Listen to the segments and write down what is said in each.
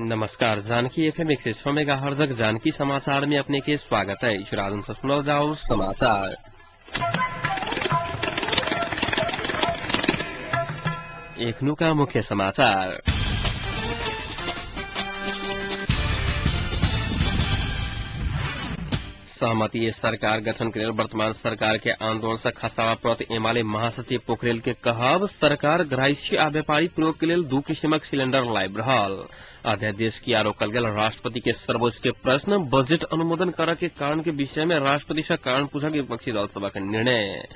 नमस्कार, जानकी एफएम 106 मेगाहर्जक जानकी समाचार में अपने के स्वागत है। राजन से सुनल जाओ समाचार। एखनुका मुख्य समाचार। सहमति सरकार गठन के लेल वर्तमान सरकार के आंदोलन से खसावा प्रति एमाले महासचिव पोखरेल के कहब सरकार घरायसी आ व्यापारिक प्रयोग के लेल दू किसिमक सिलेंडर लाइब रहल। अध्यादेश की रोकल गेल राष्ट्रपति के सर्वोच्च के प्रश्न बजट अनुमोदन करऽ के कारण के विषय में राष्ट्रपति से कारण पूछक विपक्षी दल सभा के निर्णय।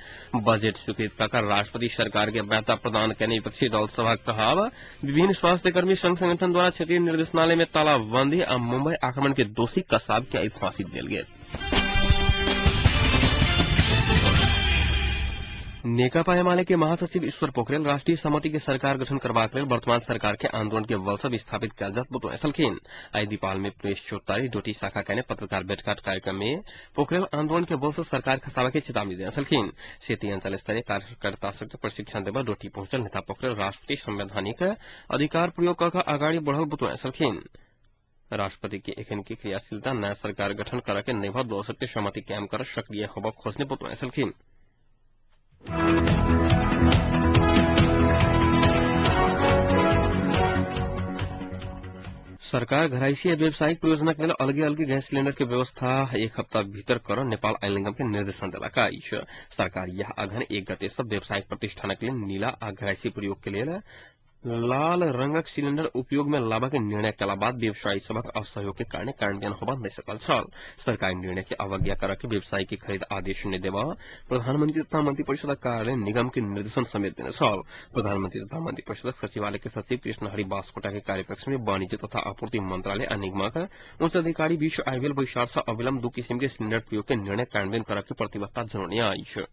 बजट स्वीकृत कर राष्ट्रपति सरकार के वैधता प्रदान करने विपक्षी दल सभा कहब विभिन्न स्वास्थ्यकर्मी संघ संगठन द्वारा क्षेत्रीय निर्देशनालय में तालाबंदी आ मुंबई आक्रमण के दोषी कसाब के फांसी देल गेल। नेकपा एमाले के महासचिव ईश्वर पोखरेल राष्ट्रीय सहमति के सरकार गठन करबाक लेल वर्तमान सरकार के आंदोलन के बल से विस्थापित कयल जात बतौने छलखिन। आइ दीपाल में प्रेस चौतारी डोटी शाखा के पत्रकार भेटघाट कार्यक्रम में पोखरेल आंदोलन के बल से सरकार खसाबा के चेतावनी देने छलखिन। सेती अंचल स्तरीय कार्यकर्ता सबके प्रशिक्षण देबा डोटी पहुंचल नेता पोखरेल राष्ट्रपति संवैधानिक अधिकार प्रयोग कऽ अगाडि बढ़ल बतौने छलखिन। राष्ट्रपति के एखन की क्रियाशीलता नया सरकार गठन करऽ के नहि दल सबके सहमति कायम कर सक्रिय होबऽ खोजने बतौने छलखिन। सरकार घरायसी आ व्यावसायिक प्रयोजनक लेल अलगे अलगे गैस सिलेंडर के व्यवस्था एक हप्ता भीतर कर नेपाल आयल निगम के निर्देशन देलक अछि। सरकार यह अघन 1 गते से व्यावसायिक प्रतिष्ठानक लेल नीला आ घरायसी प्रयोग के लेल लाल रंगक सिलेंडर उपयोग में लाबा के निर्णय कला बाद व्यवसायी सभक असहयोग के कारण कार्यान्वयन होबा नहि सकल छल। सरकारी निर्णय के अवज्ञा कर के व्यवसायी के खरीद आदेश नहि देबा प्रधानमंत्री तथा मंत्री परिषदक कार्यालय निगम के निर्देशन समेत देने छल। प्रधानमंत्री तथा मंत्री परिषदक सचिवालय के सचिव कृष्णहरि बास्कोटा के कार्यकक्ष में वाणिज्य तथा आपूर्ति मंत्रालय आ निगमक उच्च अधिकारी बीच आइ भेल बैसार से अविलंब दू किसिम के सिलेंडर प्रयोग के निर्णय कार्यान्वयन करऽ के प्रतिबद्धता जनौने अछि।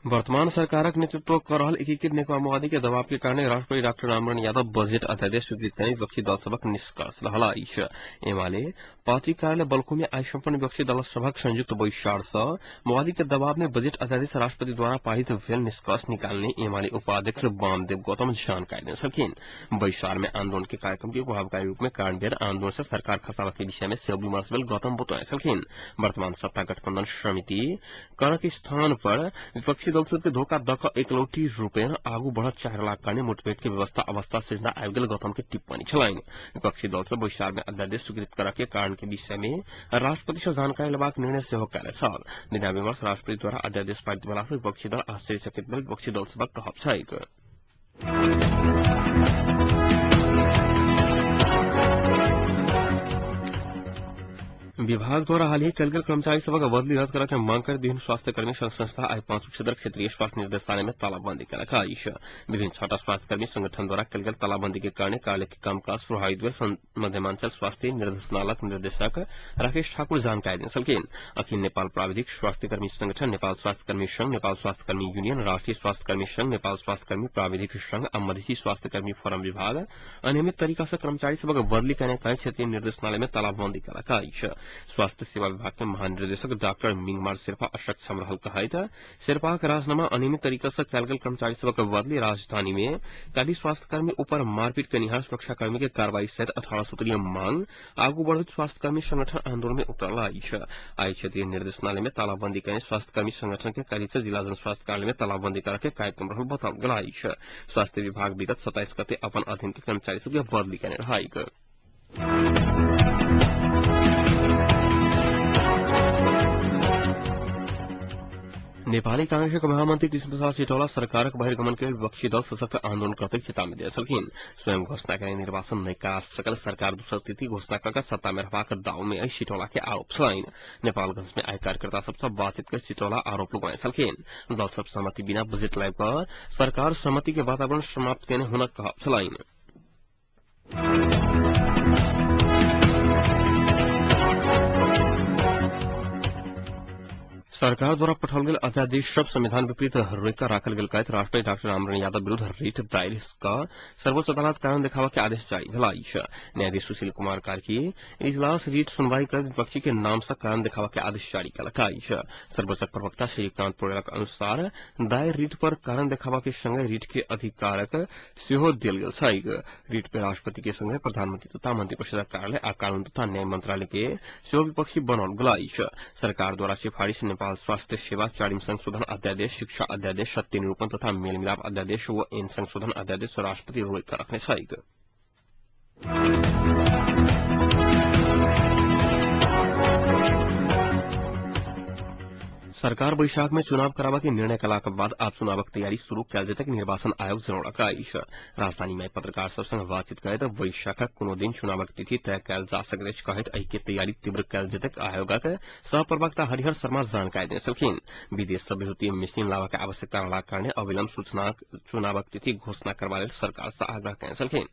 वर्तमान सरकारक नेतृत्व कर रहल एकीकृत नेकपा माओवादी के दबाव के कारण राष्ट्रपति डाक्टर रामवरण यादव बजट अध्यादेश स्वीकृत करने विपक्षी दल सभक निष्कर्ष रहल अछि। एमाले पार्टी कार्यालय बल्खु में आइ सम्पन्न विपक्षी दल सभक संयुक्त बैसार से माओवादी के दबाव में बजट अध्यादेश राष्ट्रपति द्वारा पारित भेल निष्कर्ष निकालने एमाले उपाध्यक्ष वामदेव गौतम जानकारी देने छलखिन। बैसार में आंदोलन के कार्यक्रम के प्रभावकारी रूप में कार्यान्वयन आंदोलन से सरकार खसाबा के विषय में सेहो विमर्श भेल गौतम बतौने छलखिन। वर्तमान सत्ता गठबंधन समिति कर के स्थान पर विपक्षी दल सबके धोखा दऽ कऽ एकलौटी रूपेण आगू बढ़त चाहि रहलाक कारण मुठभेड़ के व्यवस्था अवस्था सृजना आबि गेल गौतम के टिप्पणी छलनि। विपक्षी दल सब बैसार में अध्यादेश स्वीकृत करऽ के कारण के विषय में राष्ट्रपति से जानकारी लेबाक निर्णय सेहो कयने छल। बिना विमर्श राष्ट्रपति द्वारा अध्यादेश पारित भेला से विपक्षी दल आश्चर्यचकित भेल विपक्षी दल सबक कहब छैक। विभाग द्वारा हाल ही कयल गेल कर्मचारी सभक बदली रद्द करऽ के मांग कर विभिन्न स्वास्थ्यकर्मी संघ संस्था आइ 5 क्षेत्र क्षेत्रीय स्वास्थ्य निर्देशालय में तालाबंदी केलक अछि। विभिन्न 6टा स्वास्थ्यकर्मी संगठन द्वारा कयल गेल तालाबंदी के कारण कार्यालय के कामकाज प्रभावित भेल मध्यमांचल स्वास्थ्य निर्देशनालय निर्देशक राकेश ठाकुर जानकारी देने छलखिन। अखिल नेपाल प्राविधिक स्वास्थ्यकर्मी संगठन, नेपाल स्वास्थ्यकर्मी संघ, नेपाल स्वास्थ्यकर्मी यूनियन, राष्ट्रीय स्वास्थ्यकर्मी संघ, नेपाल स्वास्थ्यकर्मी प्राविधिक संघ आ मधेसी स्वास्थ्यकर्मी फोरम विभाग अनियमित तरीका से कर्मचारी सभक बदली कयने कारण क्षेत्रीय निर्देशनालय में तालाबंदी केलक अछि। स्वास्थ्य सेवा विभाग के महानिर्देशक डाक्टर मिंगमार शेर्पा असक्षम रहल कहैत शेर्पाक राजीनामा अनियमित तरीका से कयल गेल कर्मचारी सभक बदली राजधानी में काल्हि स्वास्थ्यकर्मी ऊपर मारपीट कयनिहार सुरक्षाकर्मी के कार्रवाई सहित 18 सूत्रीय मांग आगू बढ़ैत स्वास्थ्यकर्मी संगठन आंदोलन में उतरल अछि। आइ क्षेत्रीय निर्देशनालय में तालाबंदी कयने स्वास्थ्यकर्मी संगठन के काल्हि से जिला जन स्वास्थ्य कार्यालय में तालाबंदी करऽ के कार्यक्रम रहल बताओल गेल अछि। स्वास्थ्य विभाग विगत 27 गते अपन अधीन के कर्मचारी सबके बदली कयने रहैक। नेपाली कांग्रेसक महामंत्री कृष्णप्रसाद सिटौला सरकारक बहिर्गमन के विपक्षी दल सशक्त आंदोलन करते चेतावनी देने छलखिन। स्वयं घोषणा कयने निर्वाचन नहि करा सकल सरकार दोसर तिथि घोषणा कऽ सत्ता में रहबाक दाव में अछि सिटौला के आरोप छलनि। नेपालगंज में आइ कार्यकर्ता सबसँ बातचीत कर सिटौला आरोप लगौने छलखिन। दल सब सहमति बिना बजट लाबि कऽ सरकार सहमति के वातावरण समाप्त कयने हुनक कहब छलनि। सरकार द्वारा पठाओल गेल अध्यादेश सब संविधान विपरीत रोकि राखल गेल कहैत राष्ट्रपति डाक्टर रामचरण यादव विरूद्ध रिट दायर क सर्वोच्च अदालत कारण देखावा के आदेश जारी भेल अछि। न्यायाधीश सुशील कुमार कार्की इजलास रिट सुनवाई करैत विपक्षी के नाम सँ कारण देखावा के आदेश जारी केलक अछि। सर्वोच्चक प्रवक्ता श्रीकांत पौडेलक अनुसार दायर रिट पर कारण देखावा के संगे रिट के अधिकारक सेहो देल गेल छैक। रिट पर राष्ट्रपति के संगे प्रधानमंत्री तथा मंत्रिपरिषदक कार्यालय आ कानून तथा न्याय मंत्रालय के सेहो विपक्षी बनाओल गेल अछि। सरकार द्वारा सिफारिश नेपाल स्वास्थ्य सेवा चारिम संशोधन अध्यादेश, शिक्षा अध्यादेश, सत्य निरूपण तथा मेलमिलाप अध्यादेश व ऐन संशोधन अध्यादेश राष्ट्रपति रोकि रखने छैक। सरकार बैशाख में चुनाव कराबा के निर्णय कलाक बाद आब चुनावक तैयारी शुरू कयल जेतक निर्वाचन आयोग जनौलक अछि। राजधानी में पत्रकार सब संग बातचीत करैत बैशाखक कोनो दिन चुनावक तिथि तय कयल जा सकैत अछि कहैत एहि के तैयारी तीव्र कयल जेतक आयोगक सह प्रवक्ता हरिहर शर्मा जानकारी देने छलखिन। विदेश सँ विद्युतीय मशीन लाबऽ के आवश्यकता रहलाक कारणे अविलंब चुनावक तिथि घोषणा करबा लेल सरकार सँ आग्रह कयने छलखिन।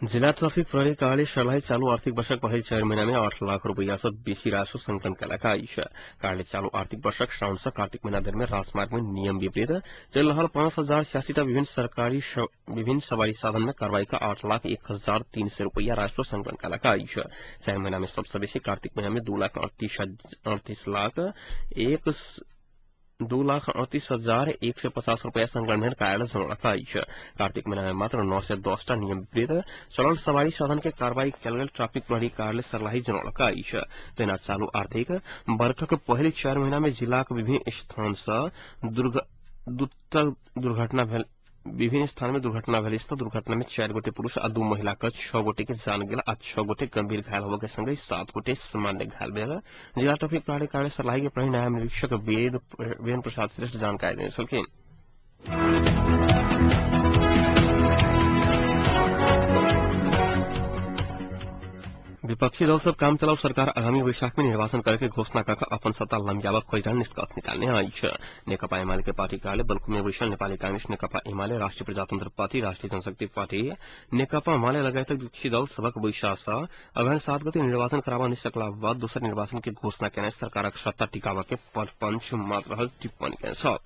जिला ट्राफिक प्रहरी कार्यालय सर्लाही चालू आर्थिक वर्षक पहिल 4 महीना में 8 लाख रुपैया सँ बेसी राजस्व संकलन केलक अछि। कार्यालय चालू आर्थिक वर्षक साउन सँ कार्तिक महीना धरि में राजमार्ग में नियम विपरीत चलि रहल 5086 टा विभिन्न सवारी साधन में कार्रवाई क 8,01,300 रुपैया राजस्व संकलन केलक अछि। 4 महीना में सबसँ बेसी कार्तिक महीना में 2,38,01,150 रुपया संकलन भेल कार्यालय जनौलक अछि। कार्तिक महीना में मात्र 910 टा नियम विपरीत चलल सवारी साधन के कार्रवाई कयल गेल ट्रैफिक प्रहरी कार्यालय सर्लाही जनौलक अछि। तहिना चालू आर्थिक वर्षक पहिल 4 महीना में जिलाक विभिन्न स्थान सँ दुर्घटना भेल विभिन्न स्थान में दुर्घटना भेल। दुर्घटना में 4 गोटे पुरुष आ 2 महिला के 6 गोटे के जान गेल आ 6 गोटे गंभीर घायल होबय के संगहि 7 गोटे सामान्य घायल भेल। जिला ट्रैफिक प्रहरी कार्यालय सर्लाही के प्रहरी नायब निरीक्षक वेद प्रसाद श्रेष्ठ जानकारी देने छलखिन। विपक्षी दल सब काम चलाऊ सरकार आगामी वैशाख में निर्वाचन करके घोषणा कर अपन सत्ता लम्बियाबक खोजि रहल निष्कर्ष निकालने अछि। नेकपा एमाले के पार्टी कार्यालय बल्खु में बैसल नेपाली कांग्रेस, नेकपा एमाले, राष्ट्रीय प्रजातंत्र पार्टी, राष्ट्रीय जनशक्ति पार्टी, नेकपा माले लगायत विपक्षी दल सबक बैसार सँ अगहन 7 गते निर्वाचन कराबऽ नहि सकला बाद दोसर निर्वाचन के घोषणा केने सरकारक सत्ता टिकाबऽ के पंच मात्र रहल टिप्पणी केने छल।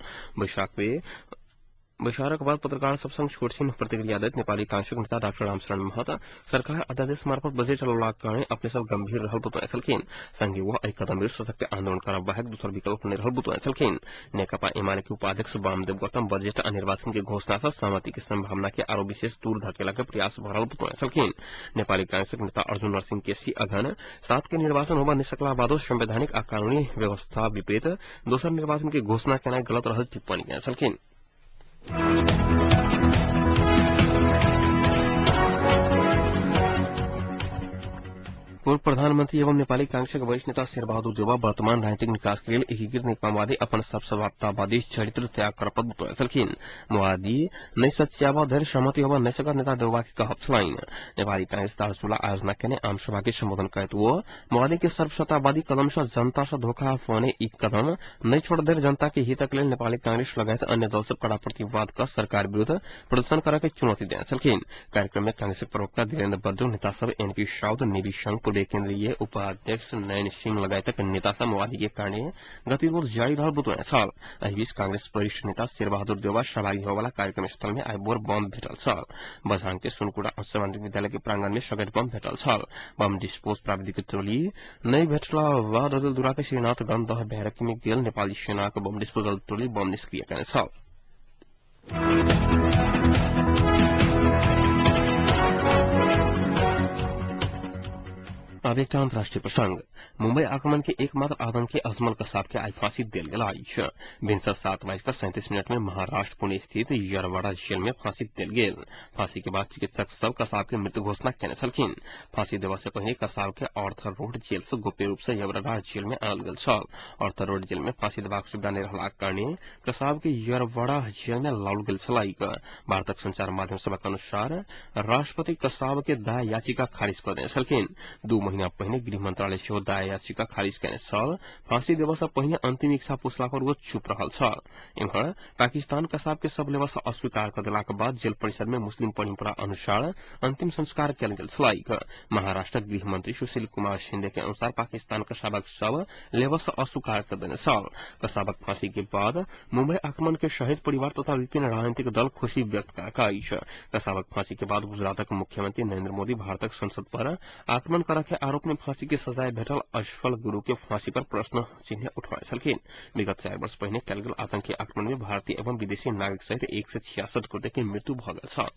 बैसारक बाद पत्रकार सब संग छोट-छिन प्रतिक्रिया दैत नेपाली कांग्रेसक नेता डाक्टर रामशरण महत सरकार अध्यादेश मार्फत बजेट चलौलाक कारणे अपने सब गंभीर रहल बतौने छलखिन। संगे वो एहि कदम विरुद्ध सशक्त आंदोलन करब बाहेक दोसर विकल्प नहि रहल बतौने छलखिन। नेकपा एमाले के उपाध्यक्ष वामदेव गौतम बजेट आ निर्वाचन के घोषणा सँ सहमति के संभावना के आरो विशेष दूर धकेला के प्रयास भऽ रहल बतौने छलखिन। नेपाली कांग्रेसक नेता अर्जुन नरसिंह केसी अगहन 7 के निर्वाचन होबऽ नहि सकला बादो संवैधानिक आ कानूनी व्यवस्था विपरीत दोसर निर्वाचन के घोषणा केनाइ गलत रहल टिप्पणी केने छलखिन। पूर्व प्रधानमंत्री एवं नेपाली कांग्रेसक वरिष्ठ नेता शेरबहादुर देउवा वर्तमान राजनीतिक निकास के लेल एकीकृत नेकपामाओवादी अपन सत्तावादी चरित्र त्याग करऽ पड़त बतौने छलखिन। माओवादी नहि सच्याबऽ धरि सहमति होबऽ नहि सकत नेता देउवा के कहब छलनि। नेपाली कांग्रेस दार्चुला आयोजना केने आम सभा के संबोधन करैत ओ माओवादी के सर्वसत्तावादी कदम सँ जनता सँ धोखा होने ई कदम नहि छोड़ धरि जनता के हितक लेल नेपाली कांग्रेस लगायत अन्य दल सब कड़ा प्रतिवाद क सरकार विरूद्ध प्रदर्शन करऽ के चुनौती देने छलखिन। कार्यक्रम में कांग्रेसक प्रवक्ता धीरेन्द्र बज्जू, नेता सब एनपी साउद, निधि संघ, केन्द्रीय उपाध्यक्ष नयन सिंह लगायतक नेता सब माओवादी के कारणे गतिरोध जारी रहल बतौने छल। एहि बीच कांग्रेस वरिष्ठ नेता शेरबहादुर देउवा सहभागी होबयवला कार्यक्रम स्थल में आइ भोर बम भेटल छल। बझांग के सुनकुड़ा उच्च माध्यमिक विद्यालय के प्रांगण में सगेट बम भेटल छल। बम डिस्पोज प्राविधिक टोली नहि भेटला बाद डडेलधुरा के श्रीनाथगंज दह बैरक में गेल नेपाली सेनाक बम डिस्पोजल टोली बम निष्क्रिय केने छल। अब एकटा अंतर्राष्ट्रीय प्रसंग। मुंबई आक्रमण के एकमात्र आतंकी अजमल कसाब के आइ फांसी देल गेल अछि। भिनसर 7:37 में महाराष्ट्र पुणे स्थित यरवाड़ा जेल में फांसी देल गेल। फांसी के बाद चिकित्सक सब कसाब के मृत्यु घोषणा केने छलखिन। फांसी देबा से पहिने कसाब के आर्थर रोड जेल से गोप्य रूप से यरवाड़ा जेल में आनल गेल छल। आर्थर रोड जेल में फांसी देबाक सुविधा नहि रहलाक कारणे कसाब के यरवाड़ा जेल में लाओल गेल छलैक। भारतक संचार माध्यम सभक अनुसार राष्ट्रपति कसाब के दाय याचिका खारिज कऽ देने छलखिन। 2 महीना महीना पहिने गृह मंत्रालय सेहो दायर याचिका खारिज केने छल। फांसी देबय सँ पहिने अंतिम इच्छा पूछला पर ओ चुप रहल छल। एम्हर पाकिस्तान कसाब के शव लेबय सँ अस्वीकार क देलाक बाद जेल परिसर में मुस्लिम परंपरा अनुसार अंतिम संस्कार कयल गेल छलैक। महाराष्ट्रक गृह मंत्री सुशील कुमार शिंदे के अनुसार पाकिस्तान कसाबक शव लेबय सँ अस्वीकार क देने छल। कसाबक फांसी के बाद मुंबई आक्रमण के शहीद परिवार तथा विभिन्न राजनीतिक दल खुशी व्यक्त कयलक अछि। कसाबक फांसी के बाद गुजरातक मुख्यमंत्री नरेंद्र मोदी भारतक संसद पर आक्रमण करऽ के आरोप में फांसी के सजाय भेटल अशफल गुरु के फांसी पर प्रश्न चिन्ह उठौने छलखिन। विगत 4 वर्ष पहिने कयल गेल आतंकी आक्रमण में भारतीय एवं विदेशी नागरिक सहित 166 गोटे के मृत्यु भऽ गेल छल।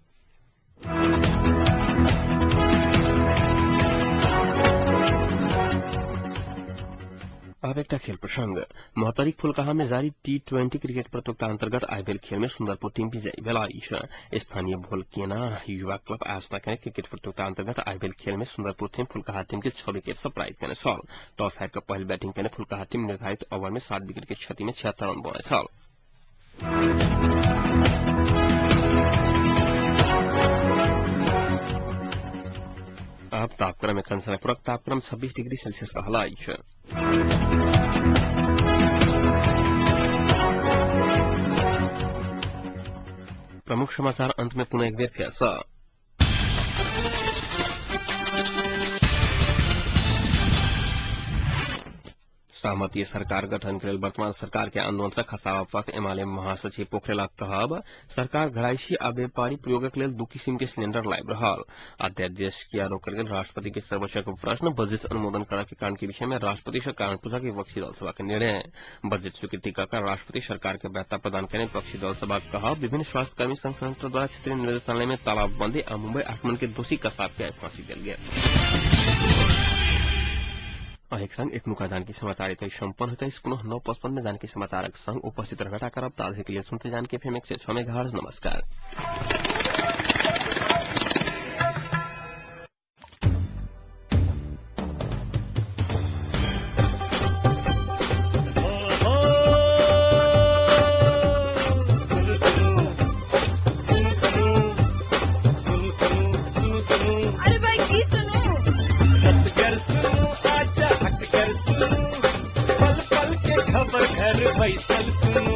अब एकटा खेल प्रसंग। महोत्तरीक फुलकाहा में जारी T20 cricket प्रतियोगिता अंतर्गत आइ भेल खेल में सुन्दरपुर टीम विजयी भेल अछि। स्थानीय भोलकेना युवा क्लब आयोजना केने क्रिकेट प्रतियोगिता अंतर्गत आइ भेल खेल में सुन्दरपुर टीम फुलकाहा टीम के 6 विकेट से पराजित केने छल। टॉस हारि कऽ पहिल बैटिंग केने फुलकाहा टीम निर्धारित ओवर में 7 विकेट के क्षति में 76 रन बनल छल। अब तापक्रम एखन समयपूरक तापक्रम 26 डिग्री सेल्सियस रहल अछि। प्रमुख समाचार अंत में पुनः एक बेर फेर सँ। सहमति सरकार गठन के लेल वर्तमान सरकार के आंदोलन से खसाबऽ पड़त एमाले महासचिव पोखरेलक कहब। सरकार घरायसी आ व्यापारी प्रयोगक लेल 2 किसिम के सिलेंडर लाबि रहल। अध्यादेश किया रोकल गेल राष्ट्रपति के सर्वोच्च प्रश्न। बजट अनुमोदन करऽ के कारण के विषय में राष्ट्रपति से कारण पूछा के विपक्षी दल सभा के निर्णय। बजट स्वीकृति कऽ राष्ट्रपति सरकार के वैधता प्रदान करने विपक्षी दल सभा कहब। विभिन्न स्वास्थ्यकर्मी संघ संस्था द्वारा क्षेत्रीय निदेशालय में तालाबंदी आ मुंबई आक्रमण के दोषी कसाब के फांसी देल गेल। अहिक संग एखनुका जानकी समाचार एतय सम्पन्न होइत अछि। पुनः 9:55 में जानकी समाचारक संग उपस्थित रहबा करब। ताधरि के लिए सुनते जानकी FM 106 megahertz. नमस्कार। अरे भाई की सुनू, पल पल के खबर घर बैसल सुनू।